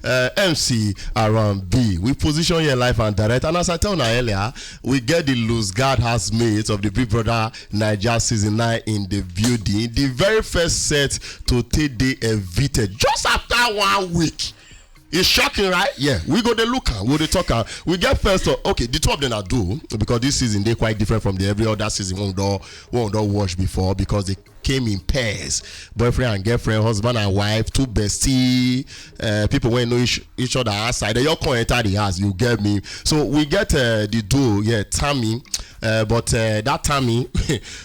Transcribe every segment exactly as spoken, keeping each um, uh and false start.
uh, M C Around B. We position here live and direct. And as I tell you earlier, we get the loose guard housemates of the Big Brother Niger season nine in the building. The very first set to take the evicted just after one week. It's shocking, right? Yeah, we go dey look am, we dey talk am. We get first of, okay, the two of them are do because this season they quite different from the every other season one door one door watch before because they came in pairs, boyfriend and girlfriend, husband and wife, two bestie, uh, people when know each, each other outside. They all come enter the house, you get me. So we get uh, the duo, yeah, Tammy. Uh, but uh, that Tammy,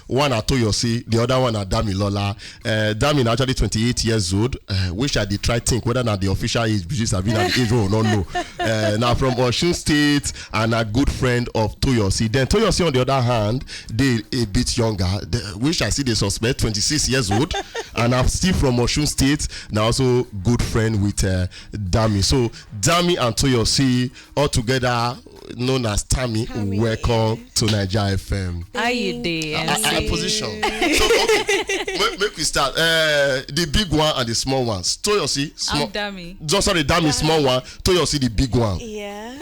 one at Toyosi, the other one at Damilola. Uh, Dami na actually twenty-eight years old, uh, which I dey try think whether na the official age be this abi na the age wey we no know. Uh, na from Osun State and a good friend of Toyosi. Then Toyosi on the other hand dey a bit younger, the, which I still dey suspect, twenty-six years old, and I'm still from Osun State. Na also good friend with uh, Dami. So Dami and Toyosi all together known as Tammy. Tammy. Welcome to Niger F M. How you dey? I, I, I position. So okay, make, make we start. Uh, the big one and the small one. Toyosi, small. I'm Dami. Just sorry, Dami, small one. Toyosi, the big one. Yeah.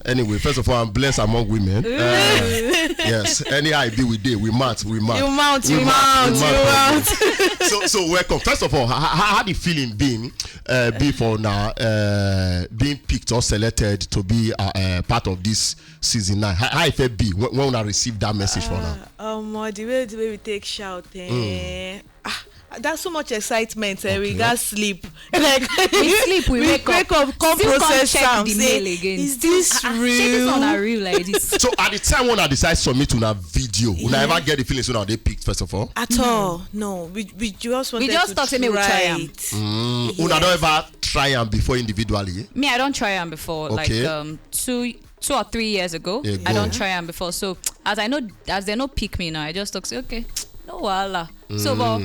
Anyway, first of all, I'm blessed among women. Uh, yes, any I be we dey, we mount, we mount. You mount, you mount, you mount. So, so welcome. First of all, how, how, how the feeling been uh, be for now uh, being picked or selected to be uh, uh, part of this season nine? How, how it felt be when, when I received that message for now? Um, the way the way we take shout, eh? Ah, that's so much excitement. Eh? We got sleep. Like We sleep, we wake up. Come Still come process check am. The Say, mail again. Is this Ah, ah, real? Shey this one na real like this? So at the time when I decide submit una video, una ever get the feeling say una dey picked first of all? At all? No, we we just wanted We just to talk say make we try am. It. Mm, una don ever try am before individually? Me, I don try am before, like Okay. um two two or three years ago. Ago. I don try am before. So as I know, as they no pick me now, I just talk say okay, no wahala. So but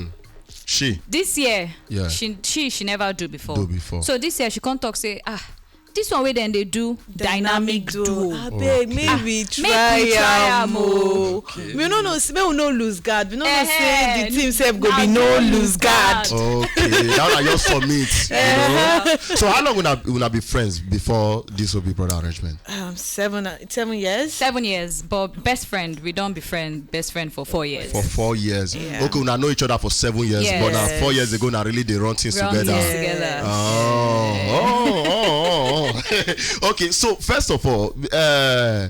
She. this year, Yeah. she she she never do before. Do before. So this year she come talk say ah, this one wey dem dey do dynamic duo. Abeg, make we Make try we try am am o. We no know, make we no lose guard. We no know say Eh, the team sef go na be no no lose lose guard. guard. Okay, that one I just submit. You know? So how long una una be friends before this Obi brother arrangement? Um, seven uh, seven years. Seven years, but best friend, we don be friend, best friend for four years. For four years. Yeah. Okay, una know each other for seven years, Yes. but now four years ago, now really they run things Run together. things together. Oh, oh, oh, oh. Okay, so first of all, uh,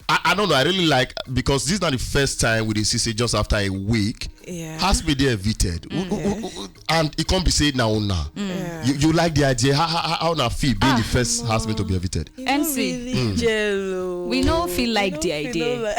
I, I don't know. I really like because this is not the first time we dey see say just after a week, Yeah. has been there evicted. Who- who- who- who- and it can't be said now now. Yeah. You, you like the idea? How how how una feel being the first housemate to be evicted? You M no C. Really gel o. We no feel like You the no feel idea. no like-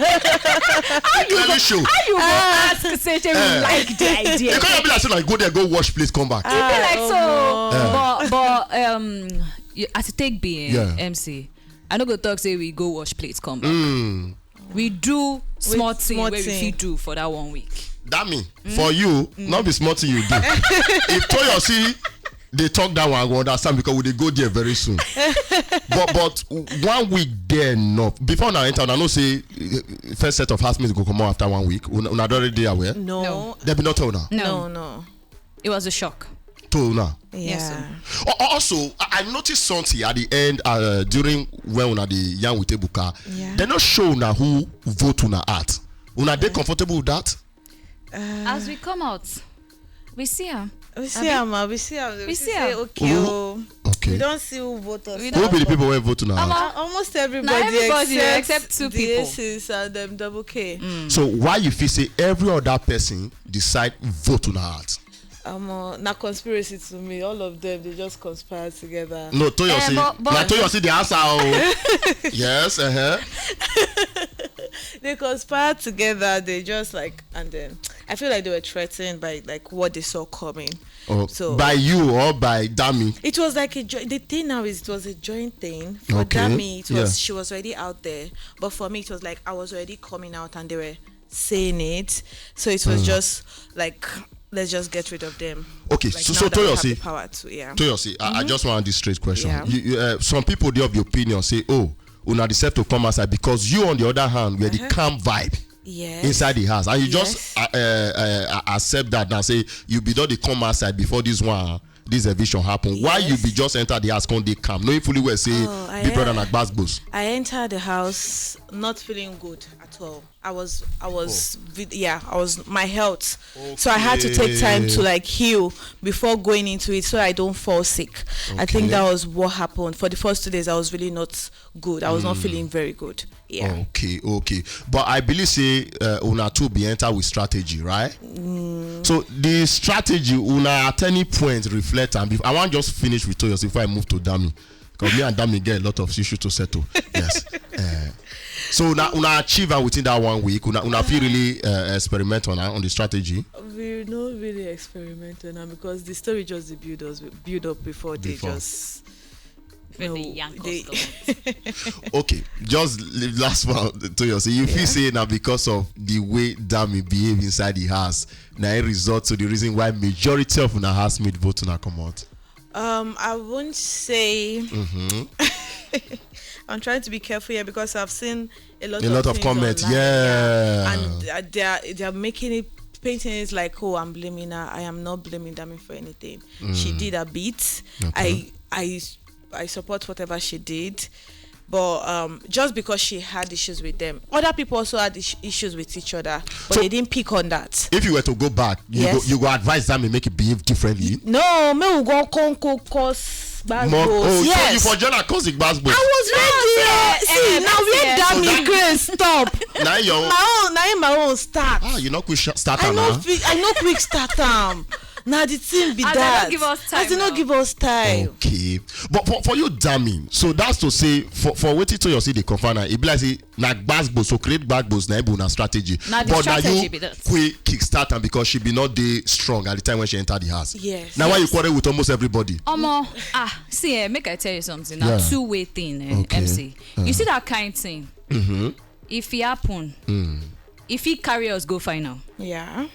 It clearly show. How you go ask say shey we like the idea? It can't be like say like go there, go wash place, come back. E be like so, omo. but but um, you, as it take be eh, Yeah. M C, I no go talk say we go wash plate come back. Mm. We do small thing small wey we thing. Fit do for that one week. That mean for you, not be small thing you do. If Toyosi they talk that one, I go understand because we dey go there very soon. But but one week there enough before now enter. I know say uh, first set of housemates go come out after one week. Una una don already dey aware. No. They be not tell una. No, no. It was a shock. To una. Yeah. Yes, sir. Al- Also, I I noticed something at the end uh, during when una dey yarn with Ebuka. Yeah. They no show una who vote una at. Una dey comfortable with that? As we come out, we see am. We see am, ah, we see am. We We see see say am. okay. Who- Oh. Okay. We don't see who vote us. We Who out, be the but people wey vote una Omo, at? Uh, almost Na everybody everybody except, except two the people. Aces and um, Double K. So why you feel say every other person decide vote una at? Um, uh, na conspiracy to me. All of them, they just conspire together. No, Toyosi. Eh, but- but- Na Toyosi the answer. Oh. Yes. Uh huh. They conspire together. They just like, and then I feel like they were threatened by like what they saw coming. Oh, So- by you or by Dami? It was like a jo- the thing now is it was a joint thing. For Okay, Dami, it was yeah. She was already out there, but for me, it was like I was already coming out, and they were saying it. So it was just like let's just get rid of them. Okay, Like, so- now so that we have Toyosi- the power to, yeah. Toyosi, I, I just want this straight question. Yeah. You, you, uh, some people dey of the opinion say, oh, una deserve to come outside because you, on the other hand, were the calm vibe. Yes. Inside the house, and you just uh, uh, uh, accept that now. Say you be don dey come outside before this one, this eviction happen. Why you be just enter the house, come dey calm, knowing fully well say Oh, I the brother na heard- gbas gbos. I entered the house not feeling good at all. I was, I was, vid- yeah, I was my health. So I had to take time to like heal before going into it, so I don't fall sick. I think Okay. that was what happened. For the first two days, I was really not good. I was not feeling very good. Yeah. Okay, okay. But I believe say uh, una two be enter with strategy, right? So the strategy, una at any point reflect, and I want just finish with Toyosi before I move to Dami, because me and Dami get a lot of issue to settle. Yes. Uh, so una, una achieve am within that one week. Una, una feel really uh, experiment on on the strategy. We no really experiment on am because the story just dey build us build up before they Before. just When no, they yank they- us comot. Okay, just the last one, Toyosi. You feel say now because of the way Dami behave inside the house, now it result to the reason why majority of una housemate vote una comot. Um, I won't say. I'm trying to be careful here because I've seen a lot A of lot of things comments, online, yeah. and uh, they are they are making it, painting it like, oh, I'm blaming her. I am not blaming Dami for anything. She did a bit. I I I support whatever she did. But um, just because she had issues with them, other people also had is- issues with each other, but So- they didn't pick on that. If you were to go back, you Yes. go you go advise Dami make it behave differently. No, me we go come co- cause bad More, goals. Oh, Yes. So you for Jonah cause the gbas gbos. I was ready. eh, See, eh, now where eh, Dami eh, grace stop. Now your My own, now in my own start. Ah, you not quick sh- start I am no now. fit. I no quick start am. Now the thing be As they that. no give us time As they no now. give us time. Okay, but for, for you, Dami, so that's to say for for wetin Toyosi dey confirm now, e be like say na gbas gbos, so create gbas gbos na be una strategy. Na the But strategy you be that. Quick kick start am because she be not dey strong at the time when she enter the house. Yes. Now why you quarrel with almost everybody? Omo, ah, see, eh, make I tell you something. Now, Yeah. Two way thing, eh, Okay. M C. You see that kind thing? If it happen, if he carry us go final, Yeah.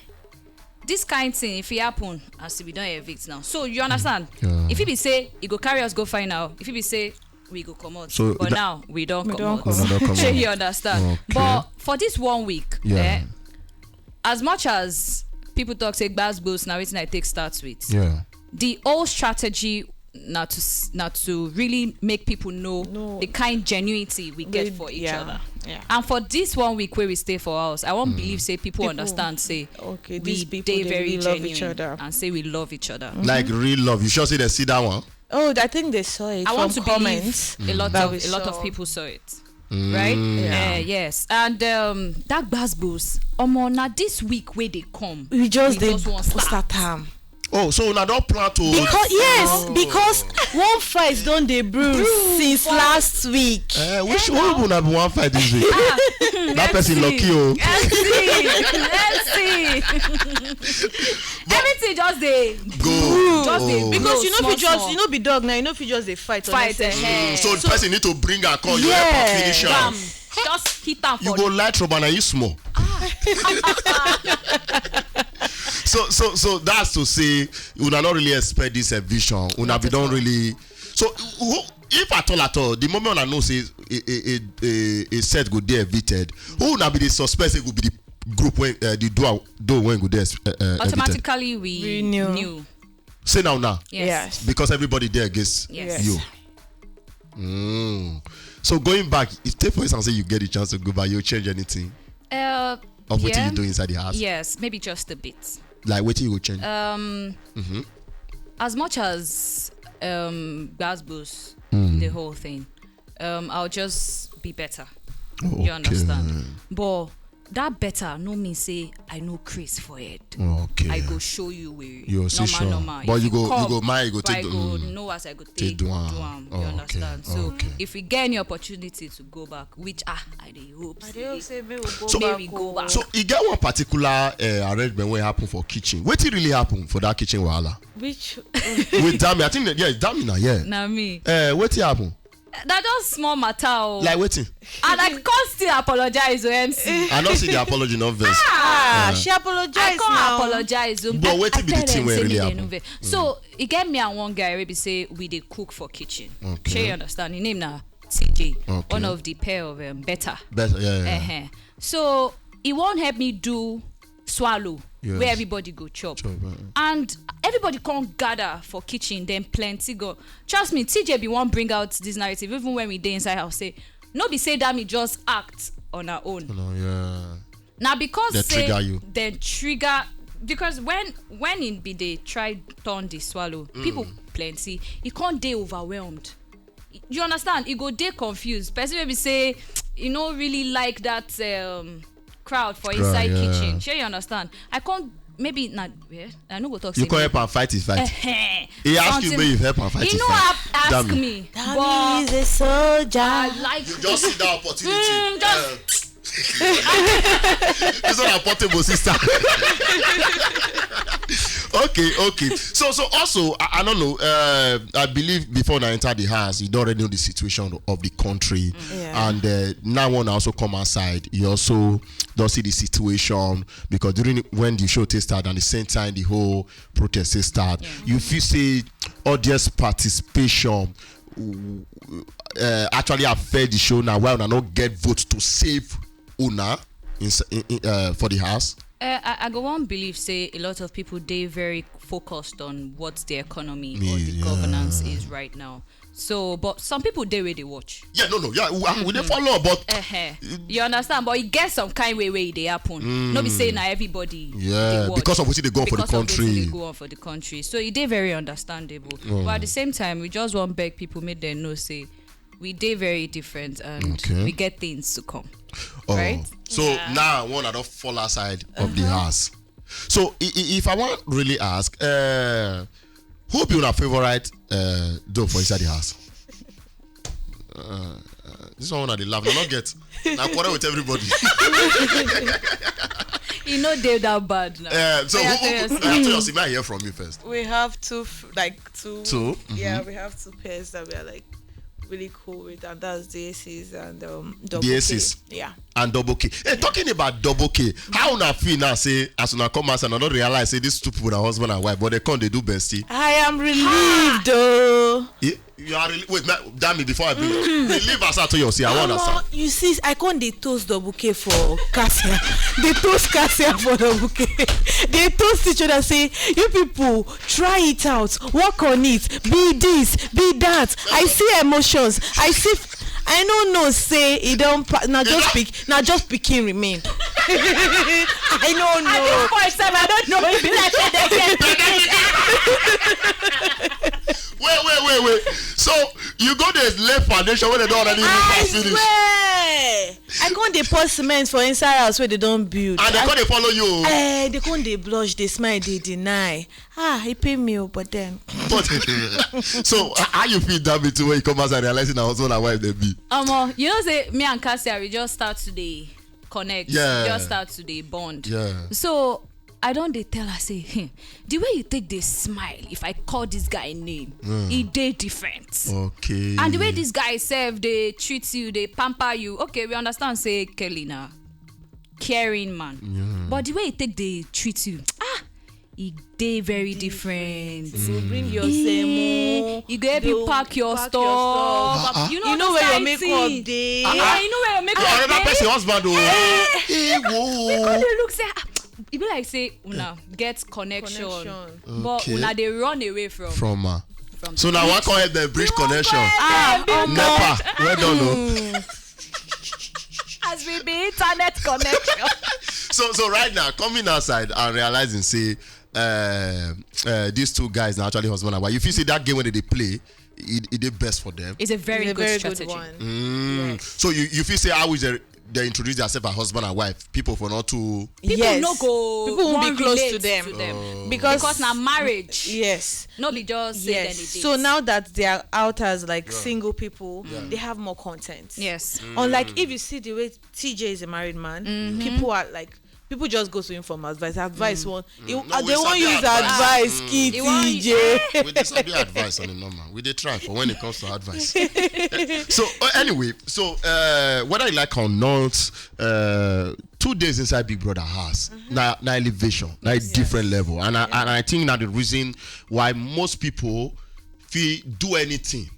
this kind thing, if it happen, as we don't evict now. So you understand? Yeah. If he be say he go carry us go final, if he be say we go comot. So But that- now we don't We don comot. Una don comot. Shey you understand? Okay. But for this one week, Yeah. eh, as much as people talk say gbas gbos na wetin I take start with. Yeah. The whole strategy na to s- na to really make people know No. the kind genuinity we get They- for each yeah, other. yeah. And for this one week where we stay for house, I won't believe say people, People- understand say Okay, we these people dey they very really love genuine each other. And say we love each other. Like real love. You sure say they see that one? Oh, I think they saw it. I from want to comments. believe a lot that of we a lot saw. Of people saw it, Mm. right? Yeah. Uh, yes, and um, that gbas gbos, omo, na this week where they come. We just we dey just wan start. Start am. Oh, so una don plan to. Because yes, because one fight don dey brew since last week. Eh, which who una be wan fight this week? That person lucky o. M C, M C. Everything just dey Go. just dey Oh. Because you know small, if you just small. You know be dog now, you know if you just dey fight. Fight, Unnecessary. eh. So the person need to bring her call. You help her Yeah. finish her. Bam. Just hit am You for go light rubber na you small. So so so that's to say una not really expect this eviction. Una be don't really. So who, if at all at all, the moment I know say a a a, a, a set go dey evicted, who una be the suspect say go be the group when uh, the door door when go dey uh, uh, evicted? Automatically we We knew. Knew. Say now now. Yes. Because everybody there against Yes. you. Mm. So going back, if take for instance say you get the chance to go back, you change anything Uh, of what yeah. You do inside the house? Yes, maybe just a bit. Like what you go change? Um, Mm-hmm. as much as um, gbas gbos, Mm. the whole thing, um, I'll just be better. You Okay. Understand? But that better no mean say I no craze for it. Okay. I go show you way. You see Normal, sure. normal. But If you go- you come, go mind, you go I take the- go mm. Know as I go Take take do do am. am. You Oh, okay, Understand? So okay. If we get any opportunity to go back, which ah, I dey hope. I say dey hope say make we go So back. make we go Oh. back. So e get one particular uh, arrangement wey happen for kitchen. Wetin really happen for that kitchen wahala? Which With Dami, I think that, yeah, Dami na yeah. Na me. Uh, wetin happen? That just small matter o. Like wetin? And I can't still apologize to M C. I no see the apology, no vex. Ah, Uh, she I apologized can't now. Apologize o. But I- wetin I be the tell thing them wey say really make they happen? No vex. So e get me and one guy wey be say we dey cook for kitchen. Okay. Shey you understand? Him name na T J, Okay. One of the pair of um, better. But, yeah, yeah, yeah. Uh-huh. So e wan help me do swallow, yes, where everybody go chop. Chop, uh-uh. And everybody come gather for kitchen, then plenty go. Trust me, T J be wan bring out this narrative even when we dey inside house, say no be say Dami just act on her own. No, yeah. Na because say dem trigger you. Dem trigger, because when when e be dey try turn the swallow, mm, people plenty. E come dey overwhelmed. You understand? E go dey confused. Person wey be say e no really like that um, crowd for inside kitchen. Shey you understand? I come, maybe na, eh, I no go talk. You come help am fight his fight. He ask you make you help am fight his fight. He no ask me. Dami is a soldier. I like, you just see that opportunity. Mm, just, uh, this one na portable, sister. Okay, okay. So, so also, I, I don't know. Uh, I believe before I enter the house, you don't already know the situation of the country, yeah, and uh, now one also come outside. You also don't see the situation because during when the show take start and the same time the whole protest take start, yeah, you feel say audience participation uh, actually affect the show now. Why una no get vote to save una in, in, in, uh, for the house? Uh, I, I go wan believe say a lot of people dey very focused on what the economy or the governance is right now. So, but some people dey wey dey watch. Yeah, no, no, yeah, we, we dey follow, but you understand? But e get some kind way wey e dey happen. No be say na everybody dey watch because of wetin dey go on for the country. Because of wetin dey go on for the country. So e dey very understandable. But at the same time, we just wan beg people make dem know say we dey very different and we get things to come. Right? So now one I don fall outside of the house. So if I wan really ask, uh, who be una favorite uh, doll for inside the house? Uh, uh, this one una dey laugh, una no get. Na quarrel with everybody. E no dey that bad now. Uh, so who, who, who, Toyosi, may I hear from you first? We have two, like two. Two? Yeah, we have two pairs that we are like really cool with, and that's the Aces and um, Double K. The Aces. Yeah. And Double K. Hey, talking about Double K, how una feel now? Say as una come outside, I don't realize say these two people are husband and wife, but they come they do bestie. I am relieved, though. You are really, wait, Dami, before I bring you, leave us out to your see. I want us. You see, I can't dey toast Double K for Cassia. They toast Cassia for Double K. They toast each other, say, you people, try it out, work on it, be this, be that. I see emotions, I see. I no know say e don pass. Na just pick, na just pikin remain. I no know. At this point sef, I don't know. E be like say dem get pikin. Wait, wait, wait, wait. So you go dey lay foundation wey dem don already pass finish. I swear. I come dey pour cement for inside house wey dem don build. And dem come dey follow you. Eh, dem come dey blush, dey smile, dey deny. Ah, e pain me o, but then. But so how you feel that bit when you come outside realizing na husband and wife dem be? Omo, you know say me and Cassia, we just start to dey connect. Yeah. We just start to dey bond. Yeah. So I don dey tell her say, hmm, the way you take dey smile, if I call this guy name, e dey different. Okay. And the way this guy sef dey treat you, dey pamper you. Okay, we understand say Kelly na caring man. Yeah. But the way he take dey treat you, ah, e dey very different. You go bring your semo. You go help you pack your stuff. You know where your makeup dey. Yeah, you know where your makeup dey. Another person husband o. Hey, wo. We come dey look say, ah, e be like say una get connection, but una dey run away from. From her. So now one come help dem bridge connection. Ah, NEPA, well done o. As we be internet connection. So, so right now, coming outside and realizing say uh, uh, these two guys are actually husband and wife. If you see that game when they play, it, it dey best for them. It's a very good strategy. One. So you, you feel say how is they, they introduce themselves as husband and wife? People for not too. People no go. People won't be close to them. Because na marriage. Yes. No be just say dem dey date. So now that they are out as like single people, they have more content. Yes. Unlike if you see the way T J is a married man, people are like, people just go to him for advice. Advice one. They won't use advice, kid T J. We dey sabi advice on the normal. We dey try for when it comes to advice. So uh, anyway, so uh, whether you like or not, uh, two days inside Big Brother house, na, na elevation, na a different level. And I, and I think na the reason why most people feel do anything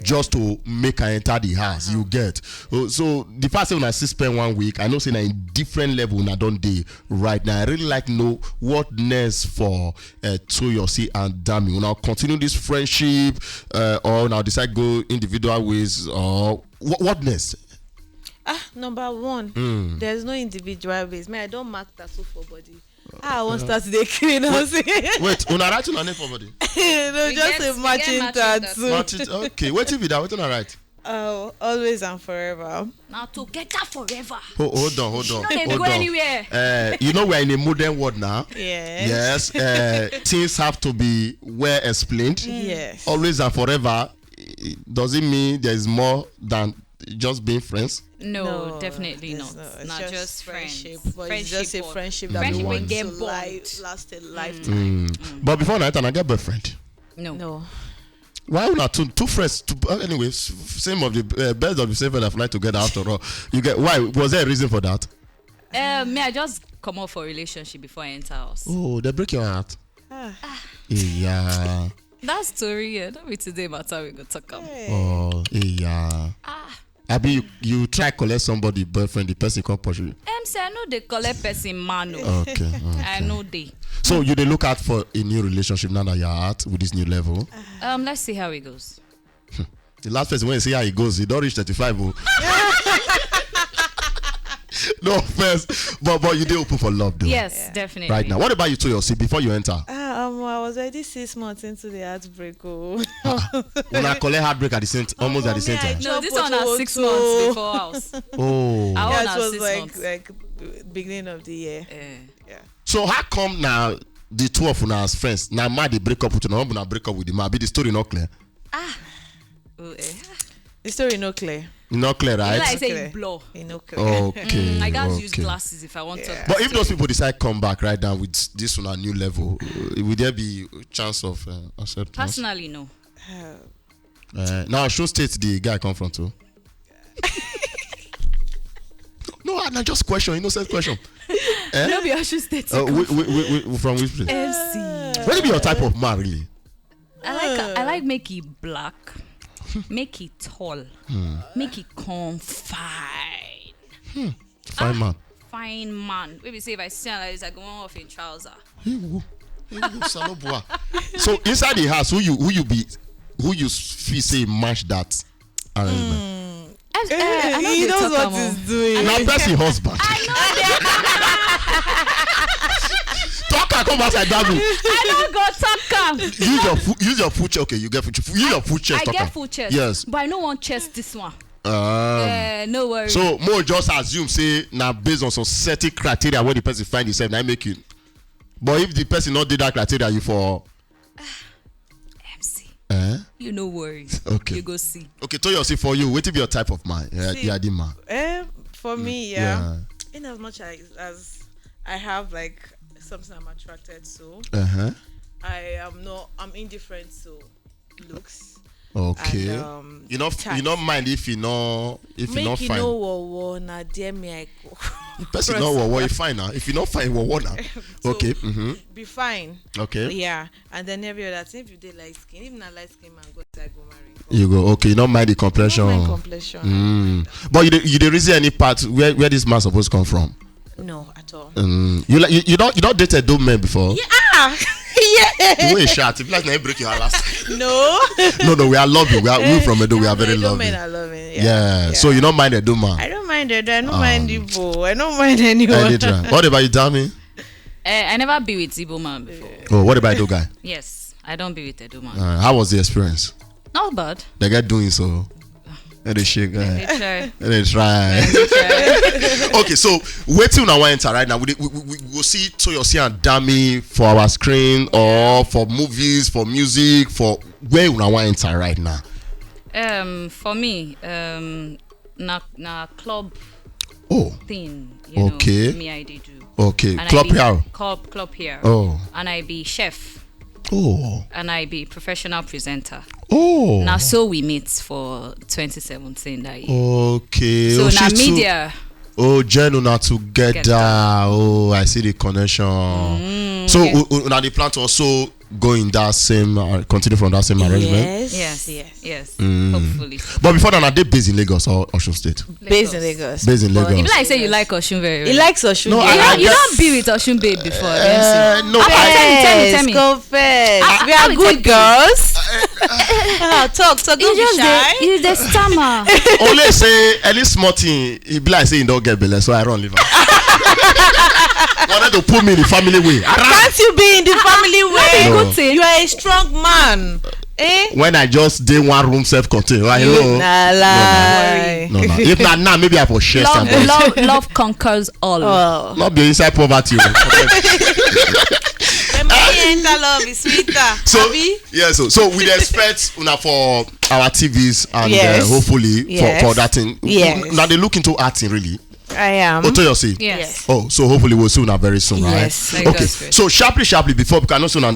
just to make her enter the house, you get. Uh, so the fact say una still spend one week, I know say na in different level una don dey right now. I really like know what next for uh, Toyosi and Dami. Una continue this friendship, uh, or una decide go individual ways, or what, what next? Ah, number one, there's no individual ways. Me, I don mark tattoo for body. Ah, I wan start to dey clean house. Wait, una write una name for body? No, We just get- a we matching get matching tattoo. Match it. Okay, wetin be that? Wetin una write? Oh, always and forever. Now together forever. Ho- hold on, hold on, No dey hold go on. Anywhere. Uh, you know we're in a modern world now. Yes. Yes, uh, things have to be well explained. Yes. Always and forever. It doesn't mean there is more than just being friends. No, No, definitely there's not. No, it's Not just, just friendship, friends. but it's just a Friendship friendship or- that friendship we will want get to li- bond. Last a lifetime. But before night, I get boyfriend. No. No. Why una two two friends? To, uh, anyway, s- same of the uh, birds of the same feather fly together. After all, you get why? Was there a reason for that? Uh, me, I just come out for relationship before I enter house. Oh, they break your heart. Ah. Yeah. That story, yeah, don't be today matter we go talk am. Oh, yeah. Abi you, you try collect somebody boyfriend, the person come pursue you. Em say I no dey collect person man o. Okay. I okay. No dey. So you dey look out for a new relationship now that you're at with this new level. Um, let's see how it goes. The last person when you see how it goes, you don't reach thirty-five. Oh. No offense, but but you dey open for love though. Yes, definitely. Right now, what about you, Toyosi? Before you enter, Ah, um, I was already six months into the heartbreak. Oh. Una collect heartbreak at the same, almost at the same time. No, this one na six months before house. Oh, Our Yeah, own it na was six like months. Like beginning of the year. Eh. Yeah. So how come now the two of una as friends now man they break up with una, una break up with the man? Be the story not clear? Oh, eh. The story no clear. Not clear, right? Like say Okay. It blow. E no clear. Okay. I gotta okay. Use glasses if I want to. Yeah. But if those people decide come back right now with this on a new level, uh, will there be chance of uh, acceptance? Personally, no. Uh, Uh, now, show state the guy come from too. No, I na just question, innocent question. Eh? No be Osun State. Uh, we, we, we, we, from which place? F C. What be your type of man really? I like I like make it black, make it tall, make it come fine. Fine man. Fine man. Maybe say if I see am like this, I go on off in trouser. Ewo. Ewo, Salobua. So inside the house, who you who you be, who you feel say match that arrangement? I, I, I no he dey knows talk what am o. He's doing. Na person husband. Talk and come outside that room. I no go talk am. Use your full, use your full chest. Okay, you get full chest. Use your full chest. I Talk get am. Full chest. Yes. But I no wan chest this one. Um, Uh, no worry. So more just assume say na based on some certain criteria where the person find himself na make you. But if the person not did that criteria, you for M C, eh? You no worry. Okay. You go see. Okay, Toyosi, for you, what be your type of man? Yeah, See, yeah, the man. Eh, for me, yeah. In as much as, as I have like something I'm attracted to, Uh huh. I am not. I'm indifferent to looks. Okay. And, um, You not type. You not mind if you know if you Make not you fine. Know what what na there me I go. Person not what what you fine now. If you not fine, what what now? So, Okay. Mm-hmm. Be fine. Okay. Yeah, and then every other thing. If you dey light skin, if na light skin man go inside go marry. You go okay. You not mind the complexion. Not my complexion. Mm. But you dey, you dey reason any part where where this man supposed come from? No, at all. Mm. You like you, you don't you don't dated dope men before? Yeah. Yeah. You wait shot. If like na break your last. No. No, no, we are loving. We are we from Edo. We are very Edo men loving. Are loving. Yeah. Yeah. So you don't mind a dope man. I don't mind it. I don't mind Igbo. I don't mind anyone. Anytime. What about you, Dami? Uh, I never be with Igbo man before. Oh, what about Edo guy? Yes, I don't be with Edo man. Uh, how was the experience? Not bad. They get doing so. And they shake. They Uh, try. and they try. They try. Okay, so wait till now enter right now. We, we, we, we will see Toyosi and Dami for our screen or for movies, for music, for where we now enter right now. Um, for me, um, na na club Oh, thing. You Okay. Know, me I dey do. Okay. And Club I be, here. Club club here. Oh. And I be chef. Oh. And I be professional presenter. Oh. Now so we meet for twenty seventeen that year. Okay. So Oh, na she's too- media. Oh, Jen, una together. Together. Oh, I see the connection. So, u- u- una dey plan to also go in that same, uh, continue from that same arrangement? Yes, yes, yes. Mm. Hopefully. But before that, are they based in Lagos or Osun State? Based in Lagos. Based in But Lagos. If like say you Yes. Like Osun very well. He likes Osun. No, Yeah. I- You, I don't, you get- don't be with Osun babe before. Uh, no, Ah, I, tell me, tell me, tell Yes, me. confess. Ah, We are tell me, good tell me. girls. Ah, talk, talk. You Don't be just shy. Dey, you dey stammer. Only say any small thing, e be like say you don't get belle, so I run leave am. Wanted to put me in the family way. I ran. Can't you be in the family way? No. Good thing. You are a strong man. Eh? When I just dey one room self-contained, right? You No. na lie. No, no. If not now, maybe I for share Love, something. love, love conquers all. Oh. Not be inside poverty. Oh. When money enter love is sweeter. So Abi? Yeah, so so we dey expect una for our T Vs and Yes. uh, hopefully Yes. for, for that thing. Yes. Now they look into acting really. I am. Otoyosi. Yes. Oh, so hopefully we'll see una very soon, right? Yes. Like Okay. God's grace. So sharply, sharply before because I know soon I,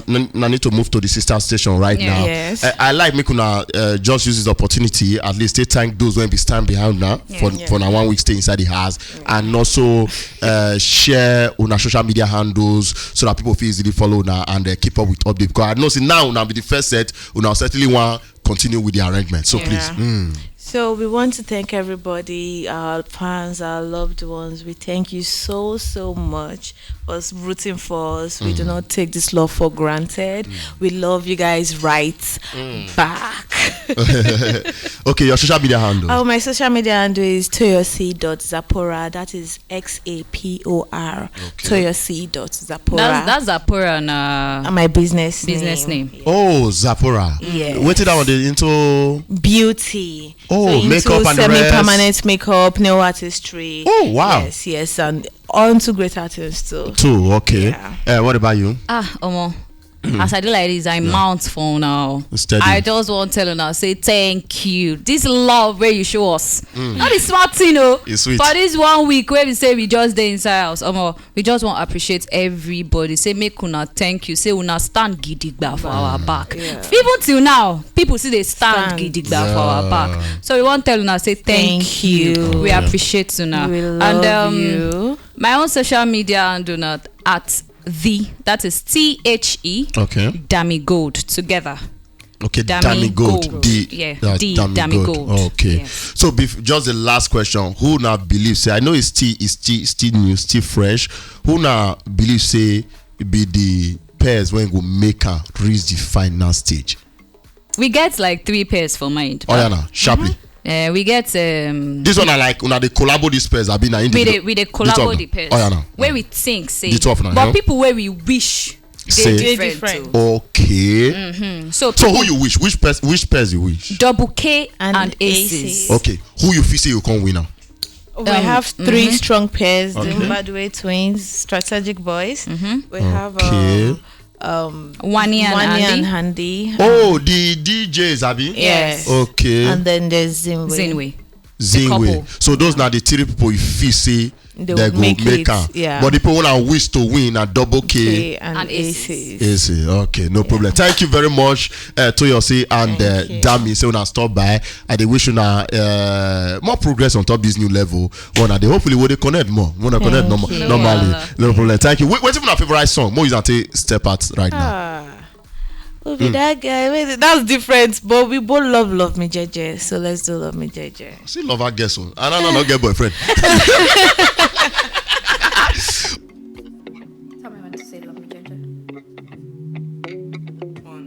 I need to move to the sister station right Yeah. now. Yes. I, I like make una uh, just use this opportunity at least to thank those when we stand behind now for Yeah. for now one week stay inside the house and also uh, share una social media handles so that people feel easily follow now and uh, keep up with update because I know see now now be the first set una certainly want continue with the arrangement. So Yeah. please. Mm. So we want to thank everybody, our fans, our loved ones. We thank you so so much for rooting for us. We do not take this love for granted. We love you guys right back. Okay, your social media handle. Oh, my social media handle is toyosi.zapora. That is X A P O R. Toyosi.zapora. That's that's Zapora na Uh, my business business name. Name. Oh, Zapora. Yes. Wait till that one dey into. Beauty. Oh, So into makeup and the rest. Semi-permanent makeup, nail artistry. Oh, wow. Yes, yes, and onto great artists too. Two. Okay. Yeah. Uh, what about you? Ah, omo. As I do like this, I mount for now. Steady. I just want to tell you now, say thank you. This love where you show us, not the smart thing, oh. It's sweet. For this one week, where we say we just dey inside house, omo, we just want to appreciate everybody. Say make una thank you. Say una stand gidigba for our back. Even till now, people see they stand, Stand. Gidigba for our back. So we want to tell una say thank, Thank you. We appreciate una. We love and um, you. My own social media handle na at the that is T H E Okay. Dami Gold together. Okay, Dami Dami Gold. Gold. D. Yeah, That's D, Dami, Dami Gold. Gold. Okay. Yes. So bef- just the last question. Who now believe say I know it's still it's still, still new, still fresh. Who now believe say be the pairs when go make her reach the final stage? We get like three pairs for mind. Oh yeah, now sharply. Uh, we get um, This one I like. Una they collabo these pairs. I been we individual. dey we dey collabo the pairs. Oh yeah, now. Where we think say The two of una, but yeah. People where we wish Say. they They different. Different. Too. Okay. So, So who you wish? Which pairs? Which pairs you wish? Double K and, And aces. aces. Okay. Who you feel say you can't win now? We Um, have three strong pairs: Mm-hmm. the Mbadwe twins, Strategic Boys. We have Okay. um, um, Wani and Wani Andy. and Handy. Oh, the D Js, Abi. Yes. Okay. And then there's Zinwe. Zinwe. Zinwe. Couple. So those are the three people you feel say They they would go make make it, her. Yeah. But the people who are wish to win are double K. K and, And aces. aces. Ace. Okay, no problem. Thank you very much, uh, Toyosi and uh, Thank you. Dami. Say una stop by. I dey wish una uh, more progress on top this new level. One, I dey hopefully will they connect more. Wanna connect norm- you. normally. No No problem. Thank you. Wait, wait, if una favorite song. More is until step out right now. Ah. Who be that guy? Wait, that's different, but we both love Love Me Jeje, so let's do Love Me Jeje. See, love her guess. Oh. I don't know, not get boyfriend.